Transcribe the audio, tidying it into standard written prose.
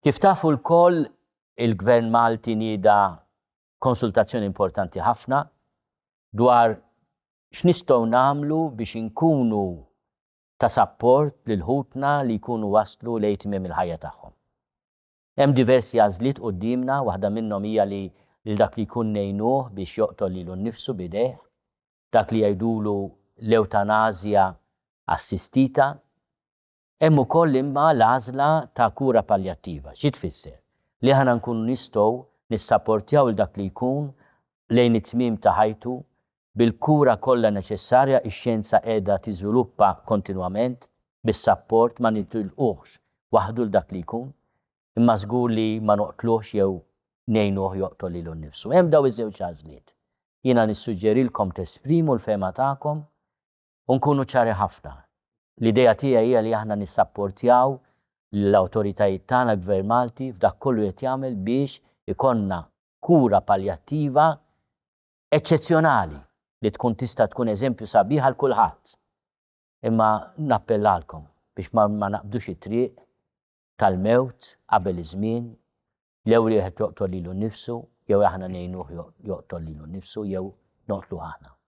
Kif tafu lkoll, il-Gvern Malti nieda konsultazzjoni importanti ħafna dwar x'nistgħu nagħmlu biex inkunu ta' sapport lil ħutna li jkunu waslu lejn tmiem il-ħajja tagħhom. Hemm diversi għażliet quddiemna, waħda minnhom hija li lil dak li jkun ngħinuh biex joqtol lilu nnifsu b'idejh, dak li jgħidulu l-ewtanażja assistita. Hemm ukoll imma l-għażla ta' kura palljattiva. Xi tfisser? Li aħna nkunu nistgħu nissapportjaw 'il dak li jkun lejn it-tmiem ta' ħajtu bil-kura kollha neċessarja, ix-xjenza qiegħda tiżviluppa kontinwament, bis-sapport ma nitilquhx waħdu 'l dak li jkun, imma żgur li ma noqtluhx jew ngħinuh joqtol lilu nnifsu. Hemm dawn iż-żewġ għażliet. Jiena nissuġġerilkom tesprimu l-fehma tagħkom U nkunu ċari ħafna, l-idea tiegħi hija li aħna nissapportjaw lill-awtoritajiet tagħna, l-Gvern Malti, f'dak kollu li qed jagħmel biex ikollna kura paljattiva eċċezzjonali li tkun tista' tkun eżempju sabiħ għal kulħadd. Imma nappellalkom biex ma ma naqbdux it-triq tal-mewt qabel iż-żmien, jew li wieħed joqtol lilu nnifsu jew aħna ngħinuh joqtol lilu nnifsu jew noqtluh aħna.